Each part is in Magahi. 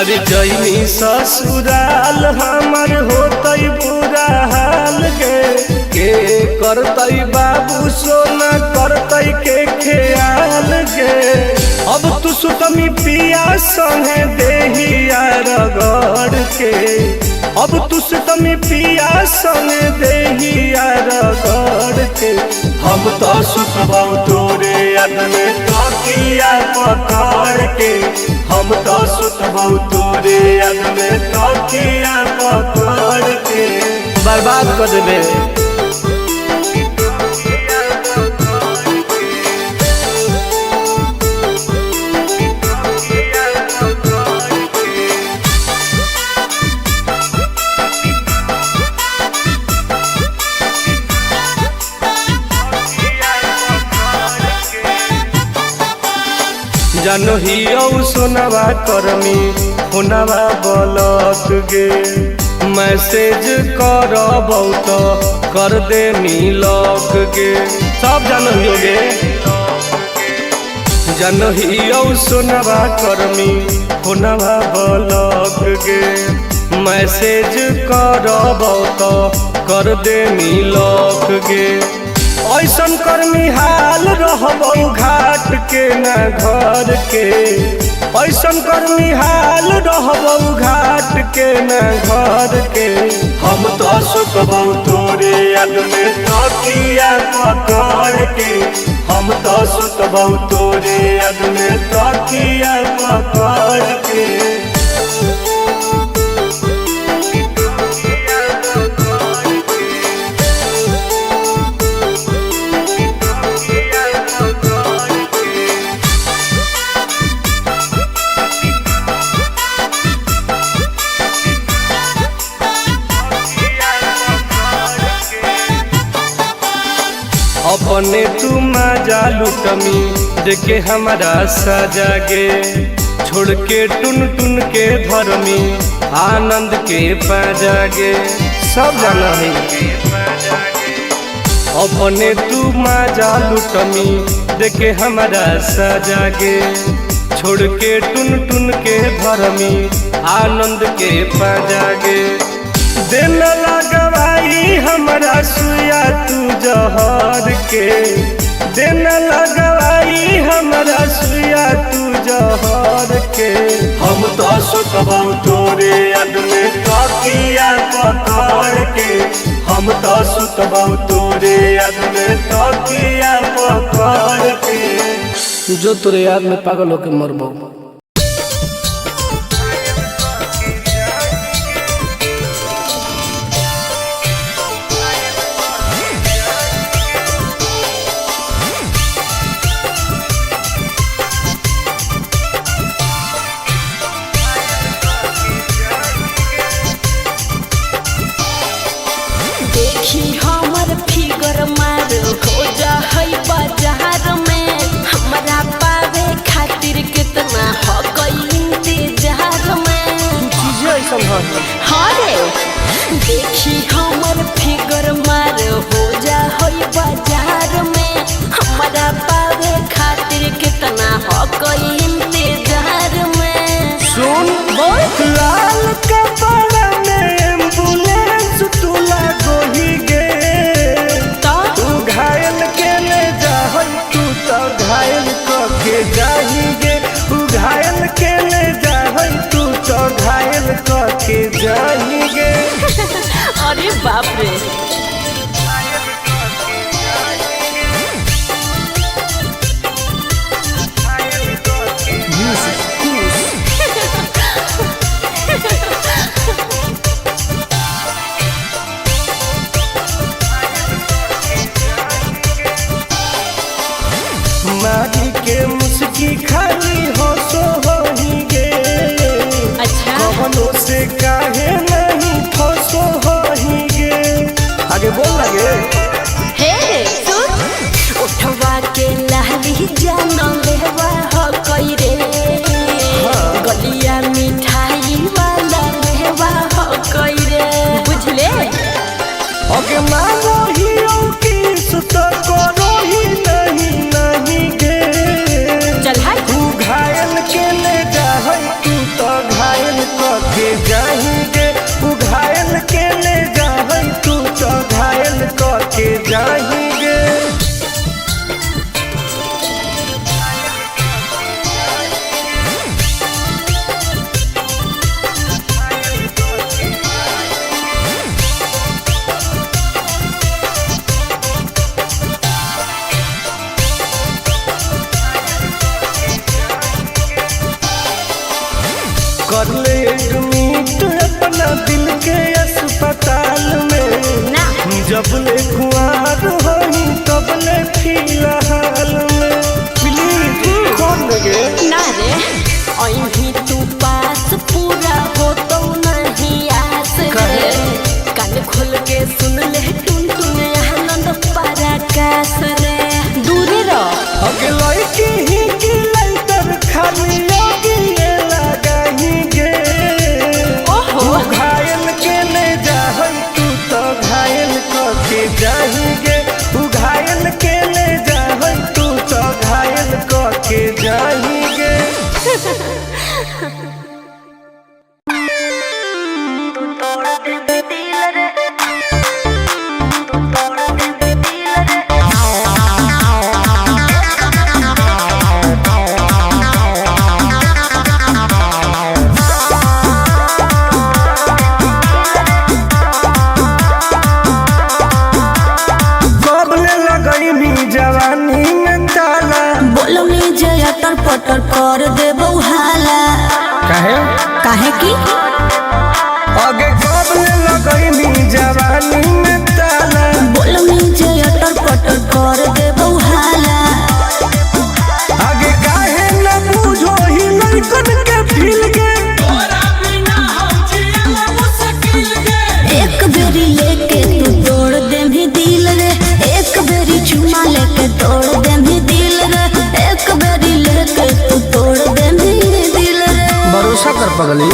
अरे जैनी ससुराल हमर होतई बुरा हाल गे, के करतई बाबू सोना करतई के ख्याल गे। अब तू सुतमी पिया संगे देहिया रगड़ के, अब तू सुतमी पिया संगे देहिया रगड़ के। हम तो सुतबौ तोरे याद में तकिया पकड़ के, हम तो सुतबौ तोरे याद में तकिया पकड़ के। बर्बाद कर देबे। जानो ही औ सोनावा करमी होनावा बलक गे, मैसेज करबौ त कर दे मिलक गे। सब जानो ही गे। जानो ही औ सोनावा करमी होनावा बलक गे, मैसेज करबौ त कर दे मिलक गे। ऐसन कर्मी हाल रहबौ घाट के ना घर के, ऐसन कर्मी हाल रहबौ घाट के ना घर के। हम तो सुतबौ तोरे याद में तकिया पकड़ के, हम तो सुतबौ तोरे याद में तकिया पकड़ के। अपने तू मजा लुटमी देखे हमारा सजा गे, छोड़ के टुन टुन के धर्मी आनंद के पाजा गे। सब जाना है। अपने तू मजा लुटमी देखे हमारा सजा गे, छोड़ के टुन टुन के धर्मी आनंद के पाजा गे। दिल लगवाई हमारा सुया तू जहर के, दिन लगवाई हमारा सुया तू जहर के। हम तो सुतबौ तोरे याद में तकिया पकड़ के, हम तो सुतबौ तोरे याद में तकिया पकड़ के। जो तोरे याद में पागल होके मरबो। देखी हमर फिगर मार हो जा है बाजार में, हमरा पावे खातिर कितना हो इंतजार में। हाँ रे, देखी हमर फिगर मार हो जा है बाजार में, हमरा पावे खातिर कितना हो इंतजार में। सुन बोल। लाल कपड़ा में एम्बुलेंस तू लागोही गे, तो तू घायल के ले जाहई तू तो घायल क के जाही गे, तू घायल के ले जाहई तू तो घायल क के जाही गे। अरे बाप रे। मारी के मुस्की खाली हो सो होही गे, अच्छा। कवनो से काहे नहीं फसो होही गे। आगे बोल लगे। हे सुन, उठवा के लाली जान लेवा हो कई रे, गलिया मिठाई वाला लेवा हो कई रे, बुझले। अगे मानो ही औ की सुत करो ही नहीं नहीं गे, चल हट। तू घायल के ले जाहई तू तो घायल जबले कुआर होई तबले फिलहाल में। प्लीज खोल गे। ना रे, अहीं तू पास पूरा हो तो नहीं आस रे। कान खोल के सुन ले टुन टुन आनंद पराकाश रे। दूरे रह। अगे लड़की ही की लाइटर खाली लगी लगाही गे। ओहो। तू घायल के ले जाहई तू तो घायल कके जाही गे। तू घायल के ले जाहई तू तो घायल कके जाही गे। कबले लगैनी जवानी में ताला। बोलो नी जे अटर पटर कर दे हाला। काहे? काहे की? आगे कबले लगैनी जवानी में ताला। बोलो नी जे अटर पटर कर दे हाला। आगे काहे न बुझो ही लड़कन के फील के। एक बेरी लेके तू तोड़ दे भी दिल रे। एक बेरी चुमा लेके तोड़ दे भी दिल रे। एक बेरी लेके तू तोड़ दे भी दिल रे। भरोसा कर पगली।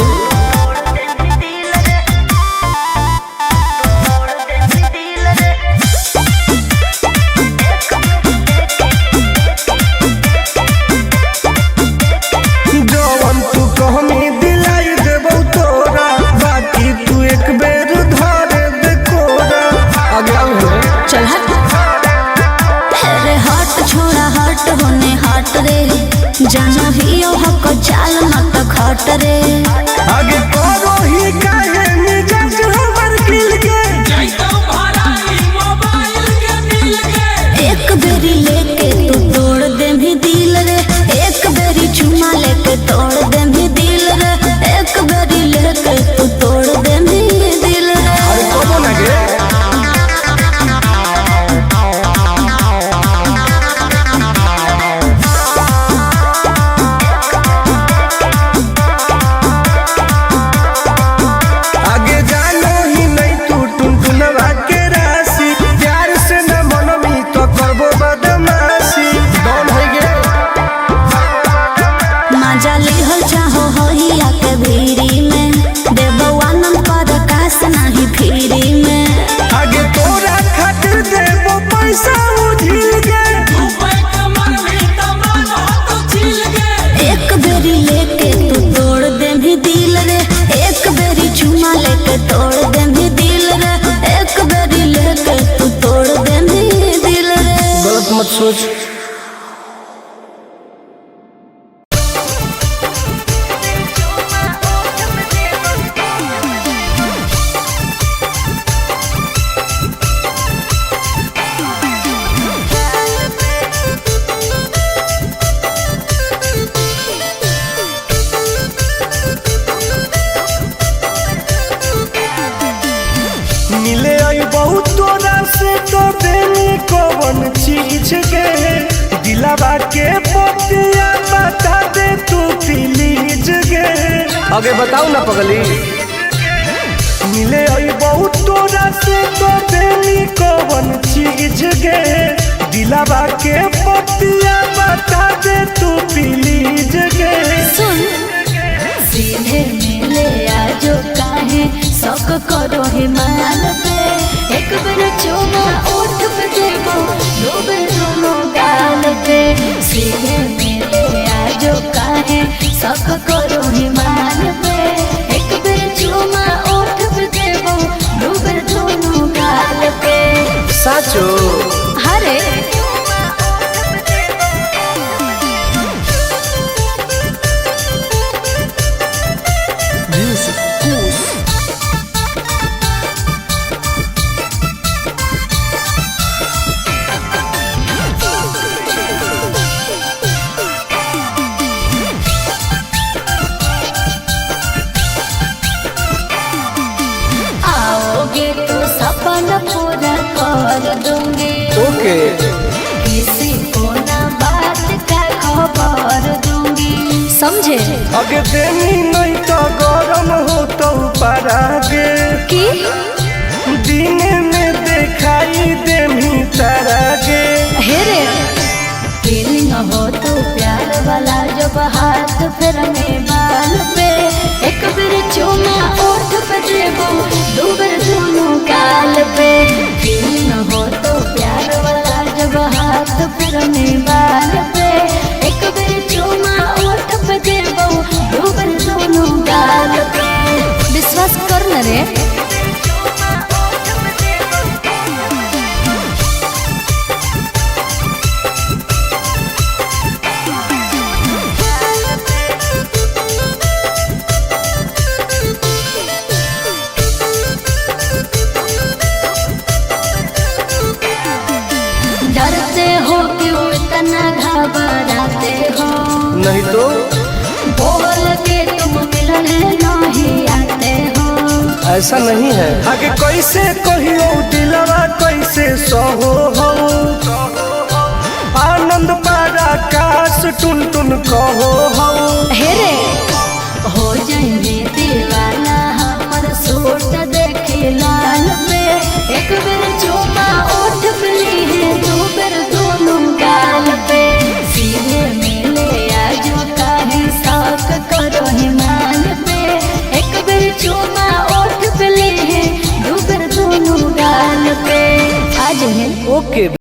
जवन तू कहमी दिलाई देबौ तोरा, बाकी तू एक बेर धरे दे कोरा। आगे आओ रे। चल हट। अरे हट छोड़ा हट होने हट रे। जानो ही ओ हक चाल मत खट रे। आगे करो ही काहे मिजाज हमर खिल के। एक बेरी लेके तू तोड़ दे भी दिल रे। एक बेरी चुमा लेके तोड़ दे भी दिल रे। एक बेरी लेके तू तोड़ दे भी दिल रे। अरे कबो ना गे। आगे जानो ही नहीं तू टुनटुनवा के राशि। प्यार से न मनमी तो करबो बदमाशी। डॉन है गे। मजा लिहल चाहो होहिया के भीरी में। देबो आनंद पर कास नहीं फिरी में। आगे तोरा खातिर देबो पैसा उझिल के। एक बेरी लेके तू तोड़ दे भी दिल रे। एक बेरी चुमा लेके तोड़ दे भी दिल रे। एक बेरी लेके तू तोड़ दे भी दिल रे। गलत मत सोच। मिले आई बहुत तोरा से तो देनी कवन चीज के। दिलावा के पतिया बता दे तू प्लीज गे। आगे बताओ ना पगली। मिले आई बहुत तोरा से तो देनी कवन चीज गे। दिलावा के पतिया बता दे तू प्लीज गे। सुन, सीधे मिले आजो काहे शौक करो हिमाल पे। एक बेर चुमा ओठ पे देबो दो बेर दोनों गाल पे। सीधे मिले आजो काहे शौक करो हिमाल पे। एक बेर चुमा ओठ पे देबो दो बेर दोनों गाल पे। साचो। हरे समझे। अगे देनी नहीं तो गरम हो तो परागे। की दिन में दिखाई देमी तारा गे। हे रे फीलिंग हो तो प्यार वाला जब हाथ फिरने बाल पे, एक बेर चूमा ओठ पे देबो, दो बेर दोनों गाल पे। फीलिंग हो तो प्यार वाला जब हाथ फिरने बाल पे, एक बेर चूमा ओठ पे देबो, दो बेर दोनों गाल पे। विश्वास कर न रे। डरते हो क्यों इतना घबराते हो? नहीं तो बोल के तुम मिलने नहीं आते हो। ऐसा नहीं है। आगे कैसे कहियो दिलवा कैसे सहो हो, आनंद पारा काश टुन टुन कहो हो। हे रे हो जाएंगे दीवाना हमर सूट देखे लाल पे, एक बेर चूमा ओठ पे ली है, दो बेर दोनों गाल पे। सीधे मिले आजो काहे शौक करो हिमाल पे, एक बेर चूमा ओठ पे ली है, दो बेर दोनों गाल पे। आज है ओके।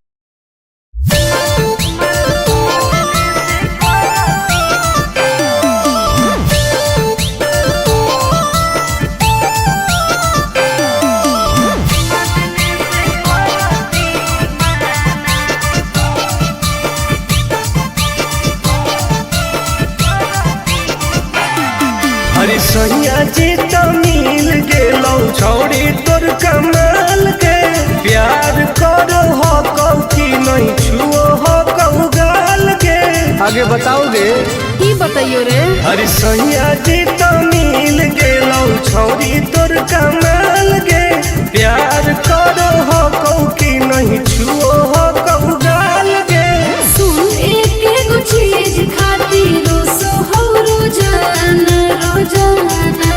अरे सैया जी तो मिल गेलौ छौड़ी तोर कमाल के, प्यार करो हो कौ की नहीं छुओ हो कौ गाल के। आगे बताओगे? की बताइयो रे। अरे सैया जी तो मिल गेलौ छौड़ी तोर कमाल के, प्यार करो हो कौ की नहीं छुओ हो कौ गाल के। सुन एक एगो चीज खातिर रोसो हो रोजाना रोजाना।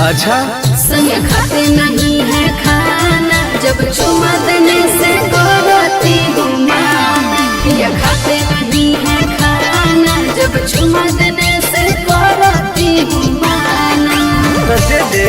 अच्छा। संग खाते नहीं है खाना जब चुमा देने से करती हूँ माना। ये खाते नहीं है खाना जब चुमा देने से करती हूँ माना। तो दे दे।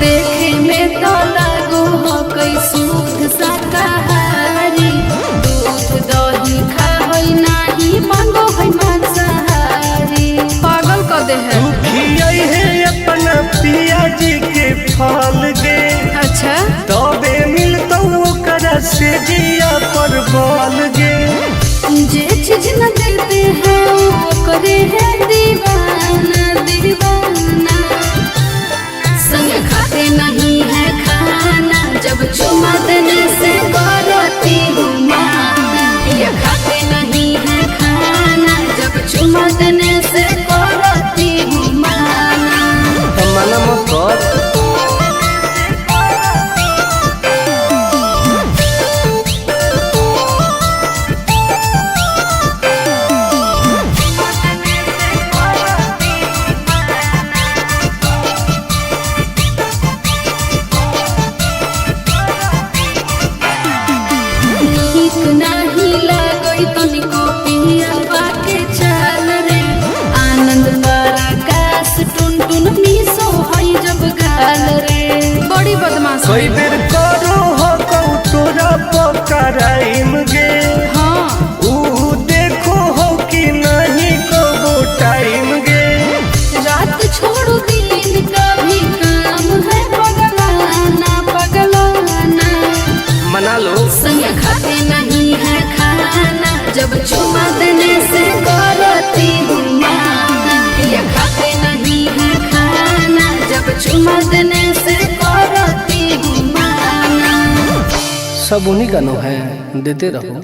देखे में तो लागो हो कई शुद्ध शाकाहारी, दूध दही खाबै नाही मांगो है मांसाहारी। पागल कर दे है। तू खियाई है अपना पिया जी के फल गे। अच्छा। तबे मिलतौ ओकरा से जिया पर बल गे। जे चीज न देते हैं वो करे है दीवाना दीवाना। संग खाते नहीं है खाना जब चुमा देने से करती हूँ माना। ये खाते नहीं है खाना जब चुमा देने से करती हूँ माना। तो मना मत कर। नीक नाही लागई तनिको पिया बाके चाल रे, आनंद पराकाश टुन टुन मिसो हई जब गाल रे। बड़ी बदमाश। कई बेर करो हो कौ तोरा पकड़ाइम गे। हाँ। ऊ देखो हो कि नहीं कबो टाइम गे। रात छोड़ो दिन कभी काम है पगलाना पगलाना। मना लो। संग खाते नहीं है खाना जब चुमा देने से करती हूँ माना। ये खाते नहीं है खाना जब चुमा देने से करती हूँ माना। सब उन्हीं का नो है, देते रहो।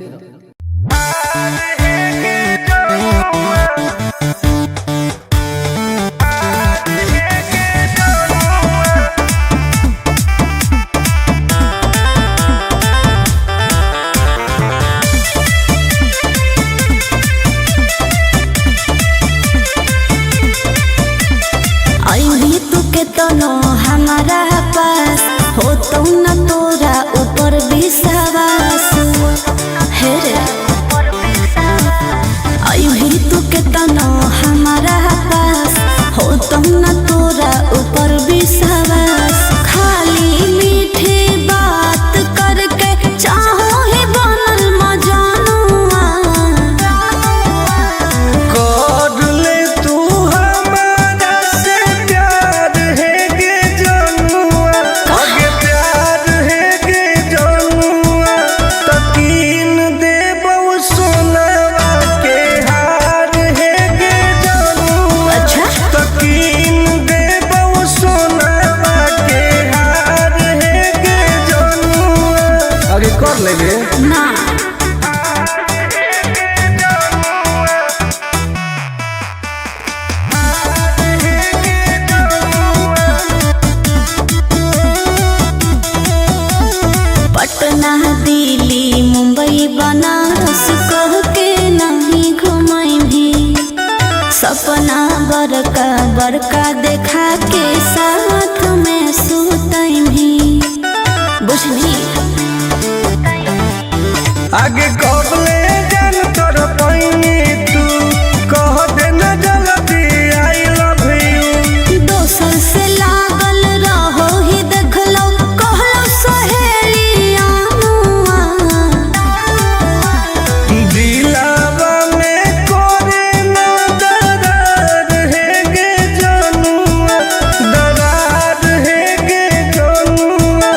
पटना दिल्ली मुंबई बनारस कह के नहीं घुमैभी। सपना बड़का बड़का देखा के साथ में सुतैभी, बुझली। आगे कबले जान तर पैनी तू कह दे न जल्दी I love you. दोसर से लागल रहो ही देखलो कहलो सहेलिया। दिलावा में कोरे न दरार है गे जनुआ, दरार है गे जनुआ,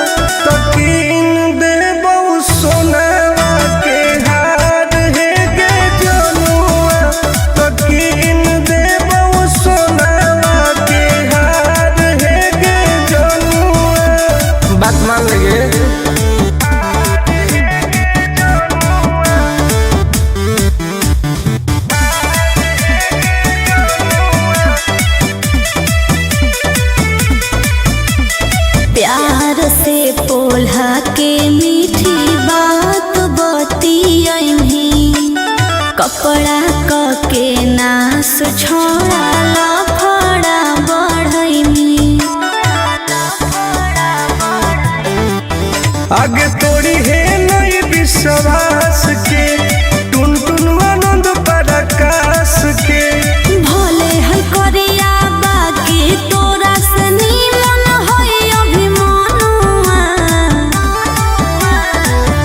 तकीन देबौ सोनावा के हार है गे जनुआ, तकीन देबौ सोनावा के हार है गे जनुआ। बात मान लेंगे। प्यार से पोल्हा के मीठी बात बतियही, कपड़ा क के नास छोड़ा लफड़ा बढ़ैनी। आगे तोड़ी है नहीं विश्वास के टुन टुन आनंद पराकाश के। भोले है करिया बाकी तोरा से नीमन है अभिमानुआ।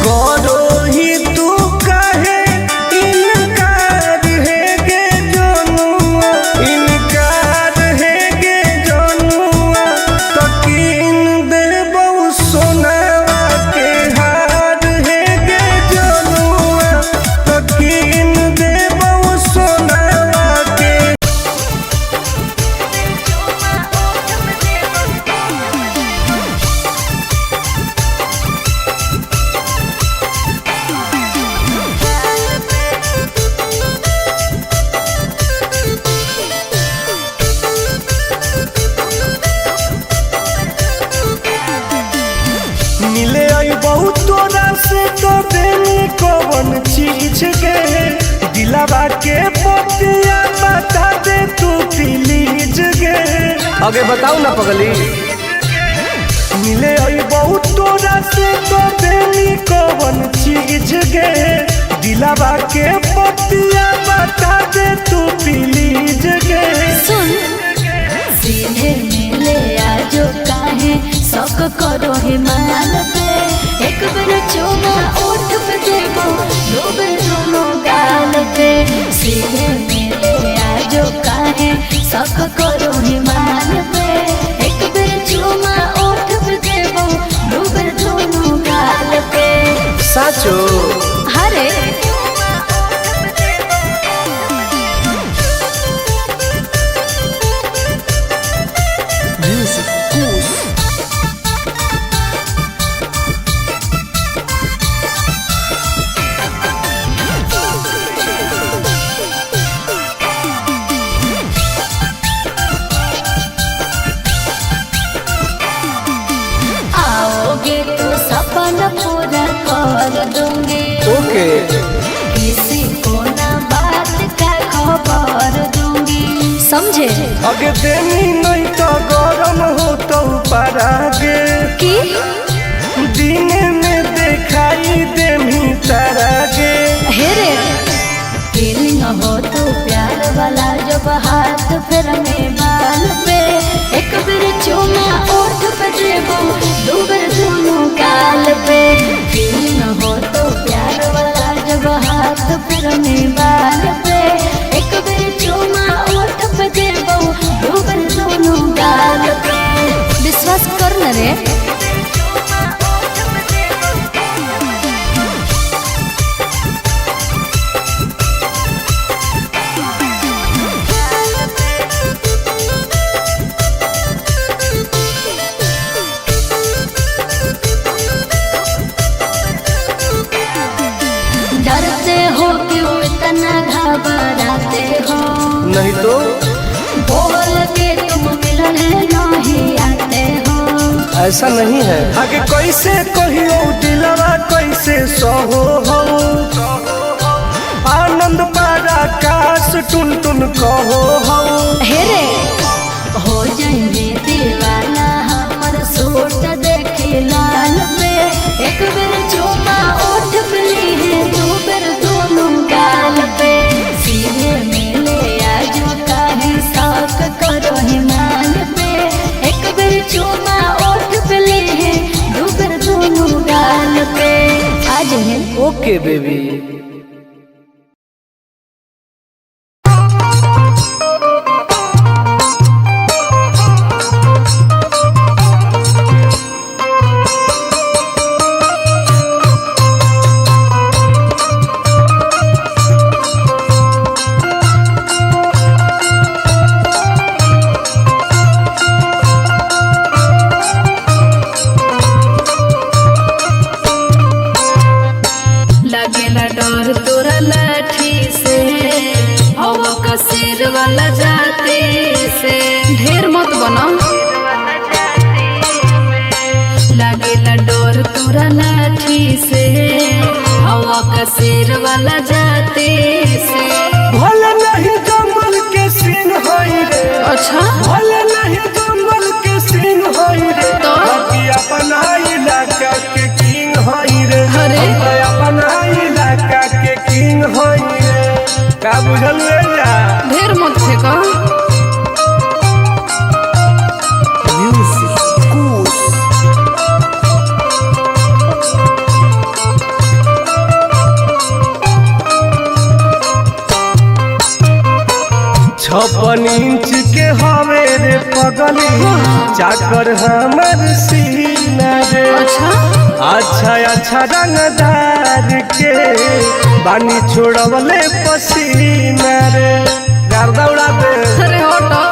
करो ही तू काहे इनकार है गे जनुआ, इनकार है गे जनुआ, तकीन देबौ सोनावा के हार है गे जनुआ, तकीन देबौ सोनावा के। मिले आई बहुत तोरा से तो देनी कवन चीज के, दिलावा के पतिया बता दे तू प्लीज गे। आगे बताओ ना पगली। मिले आई बहुत तोरा से तो देनी कवन चीज गे, दिलावा के पतिया बता दे तू प्लीज गे। सुन सीधे मिले आजो काहे शौक करो हिमाल पे, एक बेर चुमा ओठ पे देबो दो बेर दोनों गाल पे। सीधे मिले आजो काहे शौक करो हिमाल पे, एक बेर चुमा ओठ पे देबो दो बेर दोनों गाल पे। साचो हरे आओगे तो सपना पूरा कर दूंगी, ओके किसी को ना बात का खबर दूंगी, समझे। अगे देनी नहीं तो गरम हो तो परागे कि दिन में दिखाई देमी तारागे। हे रे फीलिंग हो तो प्यार वाला जब हाथ फिर में बाल पे, एक बेर चूमा ओठ पे देबो दो बेर दोनों गाल पे। फीलिंग हो तो प्यार वाला जब हाथ फिर में बाल पे, एक बेर चूमा ओठ पे देबो दो बेर दोनों गाल पे। विश्वास कर न रे। ऐसा नहीं है। आगे कैसे कहियो दिलवा कैसे सहो हो। आनंद पारा काश टुन टुन कहो हो। हे रे हो जाएंगे दीवाना हमर सूट देखे लाल पे। एक बेर चुमा ओठ पे ली है, दो बेर दोनों गाल पे। सीधे मिले आजो काहे शौक करो हिमाल पे। एक बेर चुमा ओठ पे ली है, दो बेर दोनों गाल पे। आज है ओके बेबी। लगेला डर तोरा लाठी से, हवा का सिर वाला जाते से। ढेर मत बना। लगेला डर तोरा लाठी से, हवा का सिर वाला जाते से। भले नहीं जंगल के सीन होई रे। अच्छा। भले नहीं जंगल के सीन होई रे। तो? बाकी अपना इलाका के किंग होई रे। अरे? हम तो अपना इलाका के किंग होई रे। का बुझल रे जा? ढेर मत फेंको। छप्पन इंच के हवे रे पगली, चाकर हमर सीना रे। अच्छा। अच्छा अच्छा रंगदार के बानी छोड़वले पसीना रे। गर्दा उड़ा दे। अरे हटो।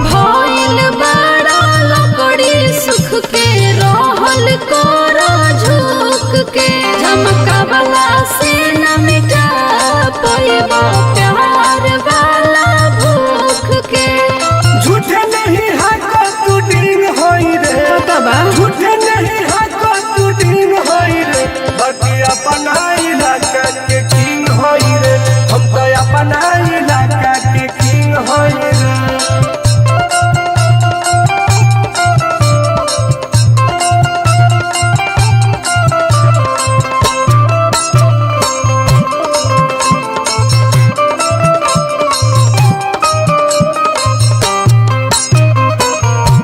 भइल बड़ा लकड़ी सुख के, रहल कोरा झुक के। झमकावला से न मिटा पइबो प्यार वाला भूख के। झूठे नहीं हाको तू डींग होई रे। बाबा। झूठे नहीं हाको तू डींग होई रे। बाकी अपना इलाका के किंग होई रे। हम तो अपना इलाका के किंग होई रे।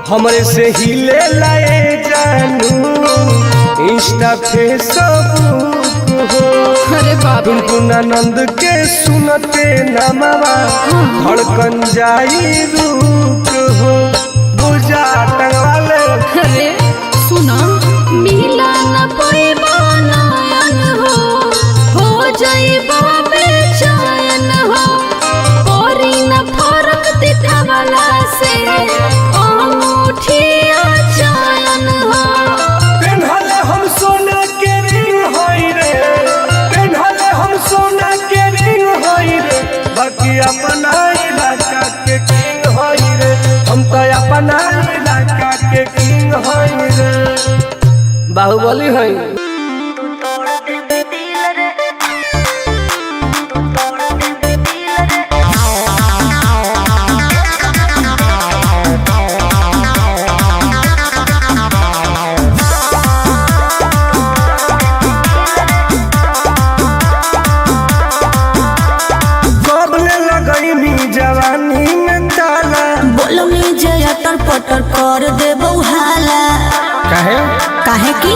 हमरे से हिले लाए जानू इंस्टा फेसबुक हो। अरे बाप रे। टुनटुनानंद के सुनते नमवा धड़कन जाई रूप हो। बुझा टंगवाले। अरे सुना, मिला न पइबो नयन हो जाइबो बेचैन हो। परी न फरक दिखावला से अंगूठिया चयन हो। पेन्हले हम सोना के रिंग होई रे। पेन्हले हम सोना के रिंग होई रे। बाकी अपना इलाका के किंग होई रे। हम तो अपना इलाका के किंग होई रे। बाहुबली है। कबले लगैनी जवानी में ताला। बोलनी जे अटर पटर कर दे हाला। काहे? काहे की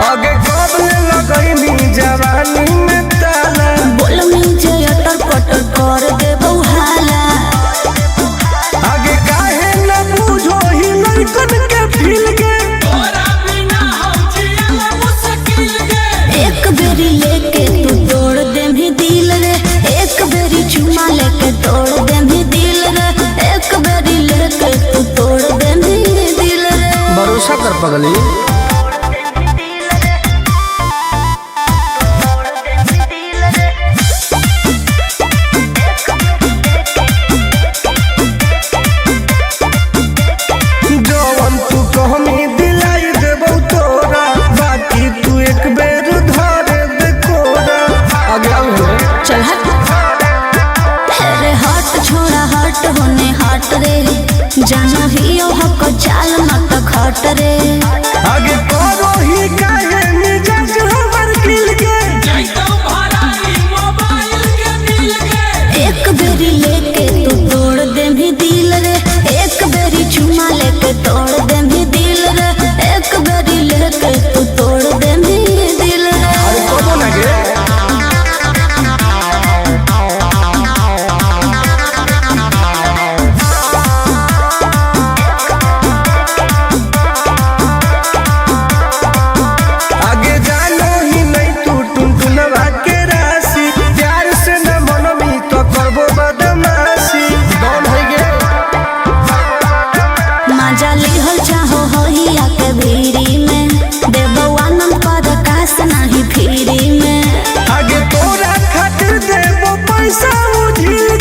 आगे कबले लगैनी जवानी में ताला। बोलनी जे अटर पटर कर दे हाला। आगे काहे न बुझो ही लड़कन के फील के। एक बेरी लेके तू तोड़ दे भी दिल रे। एक बेरी चुमा लेके तोड़ दे भी दिल रे। एक बेरी लेके तू तोड़ दे भी दिल रे। भरोसा कर पगली। मजा लिहल चाहो होहिया के भीरी में, देबो आनंद पर कास नाही फिरी में। आगे तोरा खातिर देबो पैसा उझिल।